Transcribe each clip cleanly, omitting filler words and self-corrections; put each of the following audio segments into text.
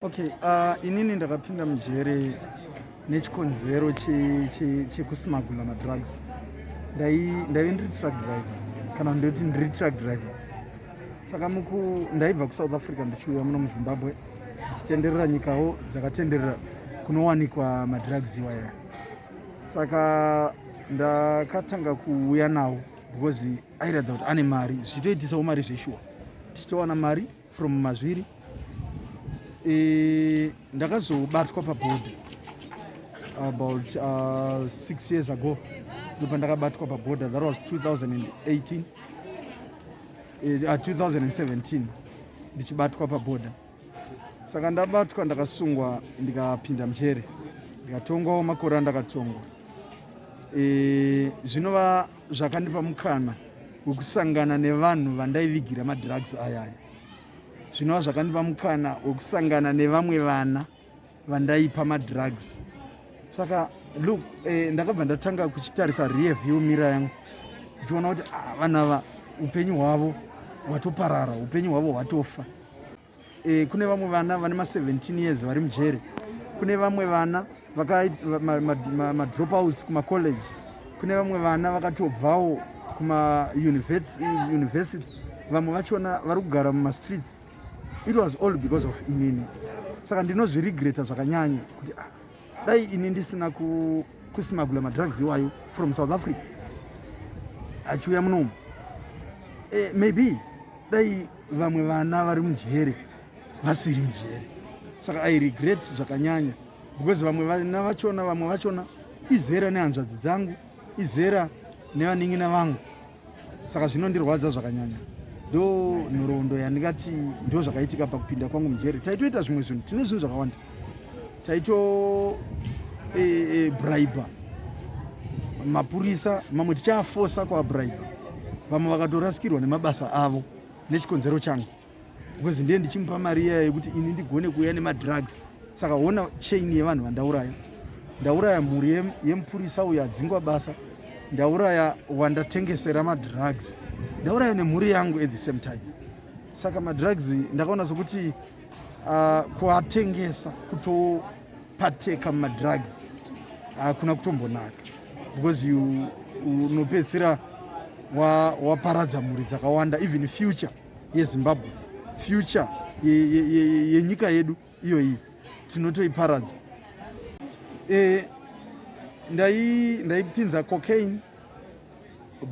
Okay, inini ndakapinda mujere nechikonzero chekusmagula madrugs. Ndaive ndiri truck driver, kana ndoti ndiri truck driver. Saka muku ndaibva kuSouth Africa ndichiuya muno muZimbabwe, ndichitenderera nyikawo dzakatenderera kunowanikwa madrugs iwaya. Saka ndakatanga kuuya nawo because airatidza kuti ane mari, zvichitoitisawo mari zveshuwa, tichitowana mari from mazviri. Ndakazobatwa pabhodha about 6 years ago. Ndopandakabatwa pabhodha, that was 2018, 2017, ndichibatwa pabhodha. Saka ndabatwa, ndakasungwa, ndikapinda mujere, ndikatongwawo makore andakatongwa. Zvinova zvakandipa mukana wekusangana nevanhu vandaivigira madrugs ayaya, zvinova zvakandipa mukana wekusangana nevamwe vana vandaipa madrugs. Saka look, ndakabva ndatanga kuchitarisa rear view mirror yangu, ndichiona kuti, ah, vanhu ava upenyu hwavo hwatoparara, upenyu hwavo hwatofa. Kune vamwe vana vane ma17 years vari mujere, kune vamwe vana madropouts kumacollege, kune vamwe vana vakatobvawo kumauniversity, vamwe vachona vari kugara mumastreets. It was all because of inini. Saka ndinozviregreta zvakanyanya kuti, ah, dai ini ndisina kusmagula madrugs iwayo from South Africa achiuya munomu, maybe dai vamwe vana vari mujere vasiri mujere. Saka I regret zvakanyanya because vamwe vana vachona, vamwe vachona izera nehanzvadzi dzangu, izera nevanin'ina vangu. Saka zvinondirwadza zvakanyanya. Ndo nhoroondo yandingati ndo zvakaitika pakupinda kwangu mujeri. Taitoita zvimwe zvinhu, tine zvinhu zvakawanda taito bribe mapurisa, mamwe tichiafosa kuabribe, vamwe vakatorasikirwa nemabasa avo nechikonzero changu because ndiye ndichimupa mari iya yekuti ini ndigone kuuya nemadrugs. Saka ona chain yevanhu vandauraya. Ndauraya mhuri yemupurisa uyo adzingwa basa, ndauraya wandatengesera madrugs, ndauraya nemhuri yangu at the same time. Saka madrugs ndakaona sokuti kuatengesa, kutopateka mumadrugs hakuna kutombonaka because you unopedzisira waparadza mhuri dzakawanda, even future yeZimbabwe, future yenyika yedu iyoyi tinotoiparadza. Ndaipinza cocaine,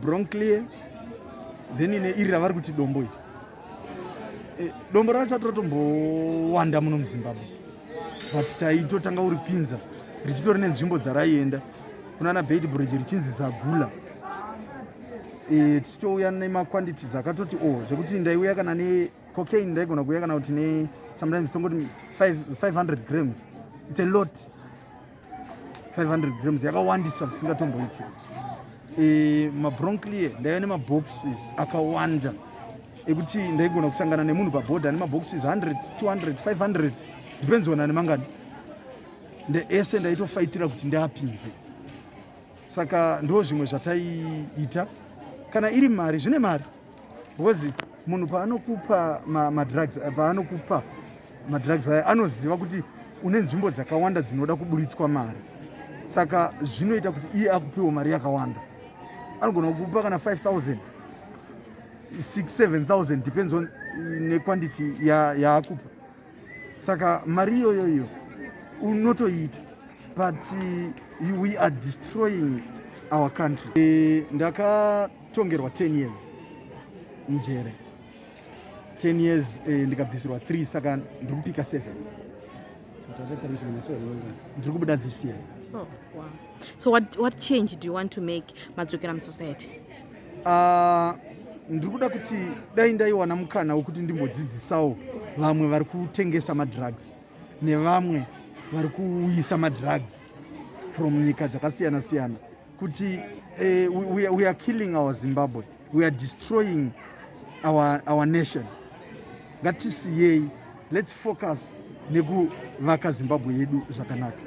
broncleer, then neiri ravari kuti dombo iri. Dombo racho ratombowanda muno muZimbabwe, but taitotanga uripinza richitori nenzvimbo dzaraienda kunana Beitbridge, richinzi Zagula. Tichitouya nemaquantities akatoti o zvekuti ndaiuya kana necocaine, ndaigona kuuya kana kuti ne sometimes tongoti 500 grams. It's a lot, 500 grams yakawandisa zvisingatomboiti. Mabroncleer ndaiva nemaboxes akawanda ekuti ndaigona kusangana nemunhu pabhodha nemaboxes 100, 200, 500, depends on ane mangani. Ndeese ndaitofaitira kuti ndiapinze. Saka ndo zvimwe zvataiita. Kana iri mari, zvine mari because munhu paanokupa madrugs, paanokupa madrugs aya, anoziva kuti une nzvimbo dzakawanda dzinoda kuburitswa mari. Saka zvinoita kuti iye akupiwo mari yakawanda. Anogona kukupa kana 5000, 6, 7000, depends on nequantity yaakupa. Saka mari iyoyo iyo unotoita, but we are destroying our country. Ndakatongerwa 10 years mujere, 10 years, ndikabvisirwa 3, saka ndiri kupika 7. Ndiri kubuda this year. Oh, wow. So what change do you want to make madzokera musociety? Ndiri kuda kuti dai ndaiwana mukana wekuti ndimbodzidzisawo vamwe vari kutengesa madrugs nevamwe vari kuuyisa madrugs from nyika dzakasiyana siyana kuti we are killing our Zimbabwe, we are destroying our nation. Ngatisiyei, let's focus nekuvaka Zimbabwe yedu zvakanaka.